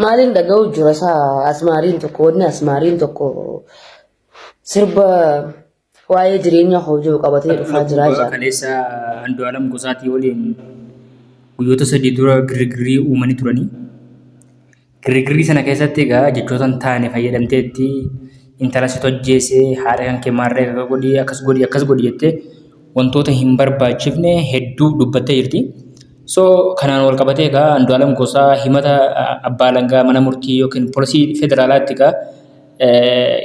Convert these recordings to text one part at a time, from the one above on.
Maaliin dhaga'u jira isaa asmaariin tokko, wanni asmaariin tokko sirba waa'ee jireenya koo jiru qabatee dhufaa jira Labbuu jaan. Kaleessa Andu'aalam Gosaatii waliin guyyoota 3 dura girrigirrii uumanii turanii. Girrigirrii sana keessatti egaa jechoota hin taane fayyadamteetti, intala situ ajjeese, haadha kan kee maarree akka godhi, akkas godhi, akkas godhi jettee wantoota hin barbaachifne hedduu dubbattee jirti. So kanaan wal qabatee egaa Andu'aalam Gosaa himata abbaa alangaa mana murtii yookiin poolisii federaalaatti egaa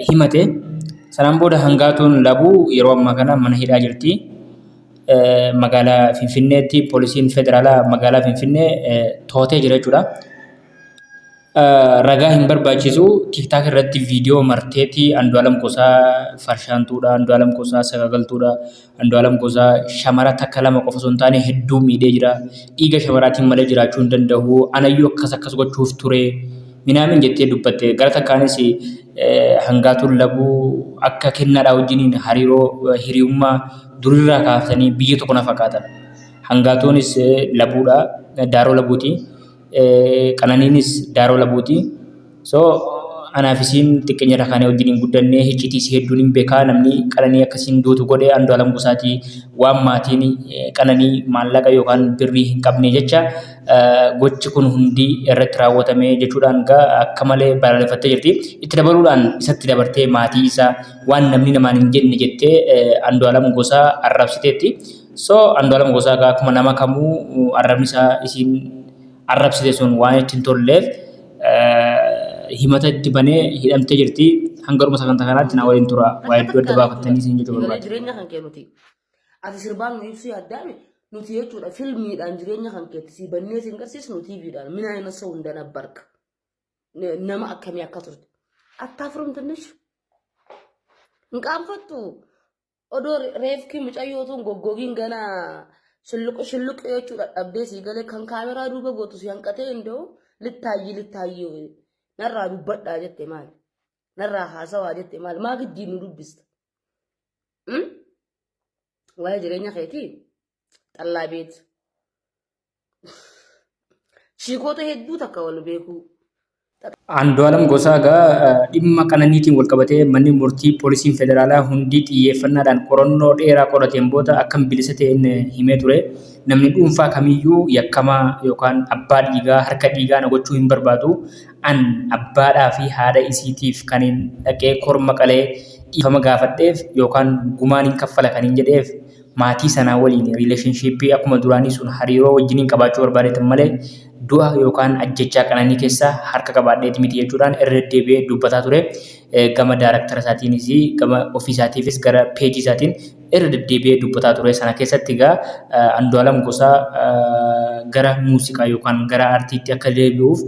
himate. Sanaan booda hangaatuun labuu yeroo ammaa kana mana hidhaa jirti. Magaalaa Finfinneetti poolisiin federaalaa magaalaa Finfinnee to'atee jira jechuudha. Ragaa hin barbaachisu, TikTok irratti viidiyoo marteeti Andu'aalam Gosaa farshaantuudha, Andu'aalam Gosaa sagagaltuudha, Andu'aalam Gosaa shamara takka lama qofa osoo hin taane hedduu miidhee jira. Dhiiga shamaraatiin malee jiraachuu hin danda'u. Anayyuu akkas akkas gochuuf ture. Minaamin jettee dubbatte. Gara takkaanis hangaatuun labuu akka kennaadhaa wajjiniin hariiroo hiriyummaa durirraa kaasanii biyya tokko na fakkaatan. Hangaatuunis labuudha. Daaroo labuuti. Qananiinis Daaroo Labuuti. So anaaf isiin xiqqeenya irraa kaanee wajjin hin guddanne, hiccitii isii hedduun hin beekaa, namni Qananii akkasiin duutu godhe Andu'aalam Gosaatii, waan maatiin Qananii maallaqa yookaan birrii hin qabne jecha gochi kun hundi irratti raawwatame jechuudhaan gaa akka malee balaaleffattee jirti. Itti dabaluudhaan isatti dabartee maatii isaa waan namni namaan hin jenne jettee Andu'aalam Gosaa arrabsiteetti. So Andu'aalam Gosaa egaa akkuma nama kamuu arrabni isaa isiin arrabsite sun waan itti hin tolleef himata itti banee hidhamtee jirti. Hanga dhuma sagantaa kanaatti na waliin tura. Waa hedduu adda baafattanii isin jechuu Sagalee barbaada. jireenya kan kee nuti. Ati sirbaan nu ibsuu yaaddaame nuti jechuudha, filmiidhaan jireenya kan keetti si bannee si garsiisnu TVdhaan mina ina ሰው እንደነበርክ nama akkamii akka turte አታፍርም? ትንሽ hin qaanfattu? Odoo reefki mucayyoo tun goggogiin gana shulluqu shulluqu jechuu dadhabdee sii galee kan kaameraa duuba gootu si hanqatee indoo littaayyi littaayyi narraa dubbadhaa jette maali? Narraa haasawaa jette maali? Maa giddiin nu dubbista? Waa'ee jireenya keetii xallaa beet. Shiikoota hedduu takka wal beekuu. Andu'aalam Gosaa egaa dhimma Qananiitiin walqabatee manni murtii poolisiin federaalaa hundi xiyyeeffannaadhaan qorannoo dheeraa qorateen booda akkan bilisa ta'een himee ture. Namni dhuunfaa kamiyyuu yakkamaa yookaan abbaa dhiigaa harka dhiigaa na gochuu hin barbaadu. An abbaadhaa fi haadha isiitiif kanin dhaqee korma qalee dhiifama gaafadheef yookaan gumaan hin kaffala kanin jedheef maatii sanaa waliin relationship akkuma duraanii sun hariiroo wajjiniin qabaachuu barbaadeetan malee du'a yookaan ajjechaa Qananii keessa harka qabaadheeti miti jechuudhaan irra deddeebi'ee dubbataa ture. Gama daaraktara isaatiinis, gama ofii isaatiifis, gara peejii isaatiin irra deddeebi'ee dubbataa ture. Sana keessatti egaa Andu'aalam Gosaa gara muuziqaa yookaan gara aartiitti akka deebi'uuf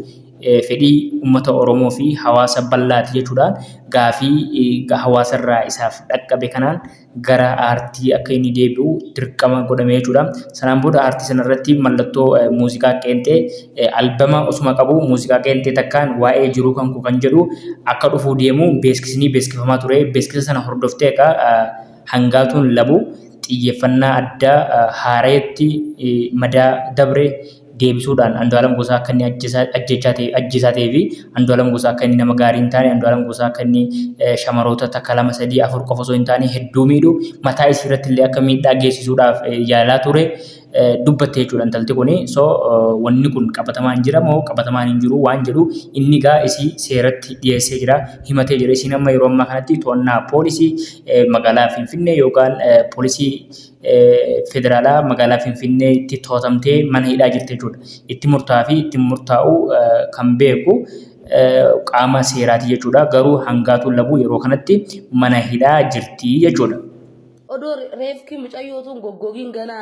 fedhii uummata Oromoo fi hawaasa bal'aati jechuudhaan gaafii hawaasarraa isaaf dhaqqabe kanaan gara aartii akka inni deebi'u dirqama godhame jechuudha. Sanaan booda aartii sanarratti mallattoo muuziqaa qeenxee albama osuma qabu muuziqaa qeenxee takkaan waa'ee jiruu kan koo kan jedhu akka dhufuu deemu beeksisni beeksifamaa ture. Beeksisa sana hordoftee egaa hangaatuun labu xiyyeeffannaa addaa haareetti madaa dabre deebisuudhaan Andu'aalam Gosaa akka inni ajjeechaa ta'e ajjeesaa ta'ee fi Andu'aalam Gosaa akka inni nama gaarii hin taane, Andu'aalam Gosaa akka inni shamaroota takka, lama, sadii, afur qofa osoo hin taane hedduu miidhu, mataa isii irratti illee akka miidhaa geessisuudhaaf yaalaa ture dubbatte jechuudha intalti kuni. So wanni kun qabatamaan jira moo qabatamaan hin jiru waan jedhu inni gaa isii seeratti dhiyeessee jira, himatee jira. Isiin amma yeroo ammaa kanatti to'annaa poolisii magaalaa Finfinnee yookaan poolisii federaalaa magaalaa Finfinneetti to'atamtee mana hidhaa jirti jechuudha. Itti murtaa'aa fi itti murtaa'u kan beeku qaama seeraati jechuudha. Garuu hangaatuun labuu yeroo kanatti mana hidhaa jirti jechuudha. Odoo reefki mucayyoo tun goggogiin gana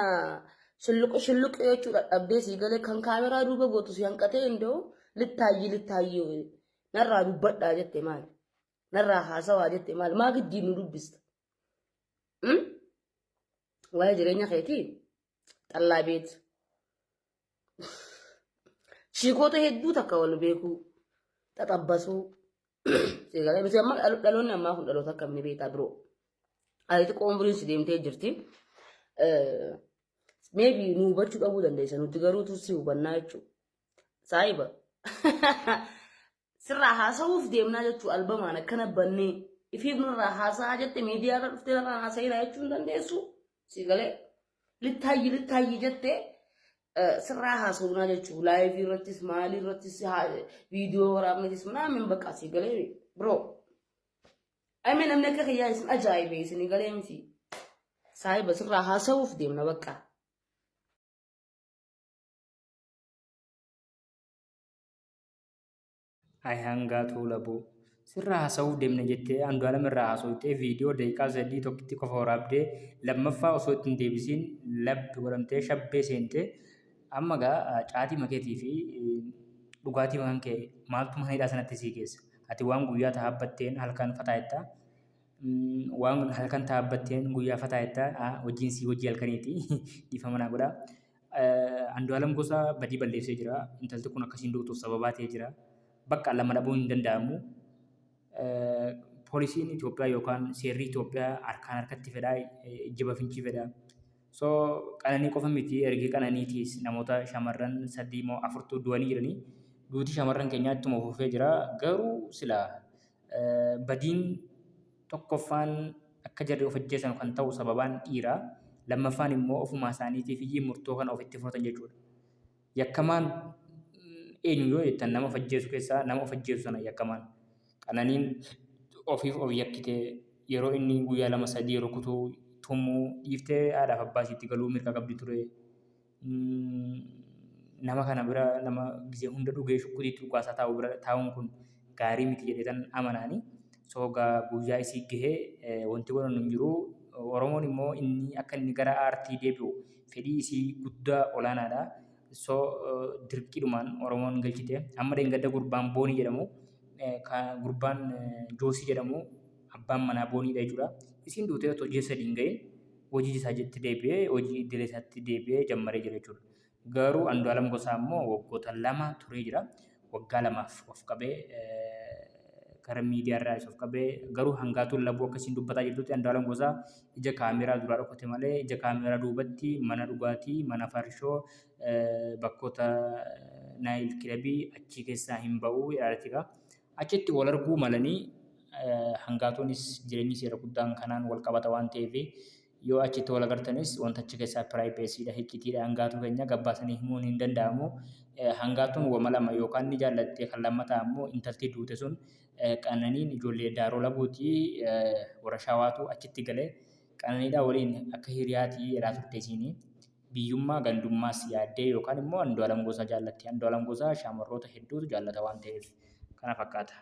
shulluqu shulluqu jechuu dadhabdee sii galee kan kaameraa duuba gootu si hanqatee indoo littaayyi littaayyi narraa dubbadhaa jette maali? Narraa haasawaa jette maali? Maa giddiin nu dubbista? Waa'ee jireenya keetii xallaa beet. Shiikoota hedduu takka wal beekuu xaxabbasuu. Seegalee nuti amma dhaloonni ammaa kun dhaloota akkamii beektaa biroo. Ati xiqqoo umriin si deemtee jirti. Maybe nu hubachuu dhabuu dandeessa, nuti garuu si hubannaa jechuudha. Saayiba. Sirraa haasa'uuf deemnaa jechuu albamaan akkana bannee ifiif nurraa haasa'aa jette miidiyaa irra dhuftee nurraa haasa'inaa jechuu hin dandeessu. Si galee littaayyi littaayyi jettee sirraa haasa'uunaa jechuu laayivii irrattis maalii irrattis viidiyoo waraabnetis minaamin bakka si galee bro. Aimee namni akka kiyyaa isin ajaa'ibe isin galee miti. Saahiba sirraa haasa'uuf deemna bakka. Ay hangaatuu labuu. Sirraa haasa'uuf deemna jettee Andu'aalam irraa haasooytee viidiyoo daqiiqaa 3 tokkitti qofa waraabdee lammaffaa osoo itti hin deebisiin labbi godhamtee shabbee seente. Amma gaa caatii makeetii fi dhugaatii makan kee maaltu mana hidhaa sanatti sii geessa? Ati waan guyyaa tahaabbatteen halkan fataa jetta. Waan halkan tahaabbatteen guyyaa fataa jetta. Hojiin sii hojii halkaniiti. Dhiifama naa godhaa. Andu'aalam Gosaa badii balleessee jira. Intalti kun akkasiin duutuuf sababaa ta'ee jira. Bakka lama dhabuun hin danda'amu. Poolisiin Itoophiyaa yookaan seerri Itoophiyaa harkaan harkatti fedha, ijjiba finchii fedha. So qananii qofa miti ergi qananiitiis namoota shamarran sadii moo afurtu du'anii jiranii. Duuti shamarran keenyaa ittuma fufee jira. Garuu sila badiin tokkoffaan akka jarri of ajjeesan kan ta'u sababaan dhiira. Lammaffaan immoo ofumaa isaaniitiif iyyii murtoo kana ofitti fudhatan jechuudha. Yakkamaan eenyu yoo jettan nama of ajjeesu keessaa nama of ajjeesu sana yakkamaan. Qananiin ofiif of yakkite yeroo inni guyyaa lama sadii rukutuu tumuu dhiiftee haadhaaf abbaa isiitti galuu mirga qabdi ture. Nama kana bira nama gizee hunda dhugee shukkutii dhukaasaa taa'u bira taa'uun kun gaarii miti jedheetan amanaani. So gaa guyyaa isii gahee wanti godhannu hin jiru. Oromoon immoo inni akka inni gara aartii deebi'u fedhii isii guddaa olaanaadha. So dirqiidhumaan Oromoon galchite. Amma dheengadda gurbaan Boonii jedhamu gurbaan Joosii jedhamu abbaan manaa Booniidha jechuudha. Isiin duutee otoo ji'a 3 hin gahin hojii isaatti deebi'ee hojii idilee isaatti deebi'ee jammaree jira jechuudha. Garuu Andu'aalam Gosaa immoo waggoota 2 turee jira. Waggaa 2f of qabee gara miidiyaa irraa of qabee garuu hangaatuun labuu akkasiin dubbataa jirtutti Andu'aalam Gosaa ija kaameeraa duraa dhokate malee ija kaameeraa duubatti mana dhugaatii, mana farshoo, bakkoota naayil kilabii achii keessaa hin ba'u jedhaa Achitti wal arguu malanii hangaatuunis jireenyi seera guddaan kanaan wal qabata waan ta'eef yoo achitti wal agartanis wanta achi keessaa piraayiveesiidha hiccitiidha hangaatuu keenya gabbaasanii himuun hin danda'amu. Hangaatuun wama lama yookaan ni jaallatte kan lammataa ammoo intalti duute sun qananiin ijoollee daaroo labuuti warra shawaatu achitti gale qananiidhaa waliin akka hiriyaatii jedhaa turte isiini. Biyyummaa gandummaas yaaddee yookaan immoo Andu'aalam Gosaa jaallatti. Andu'aalam Gosaa shamarroota hedduutu jaallata waan ta'eef kana fakkaata.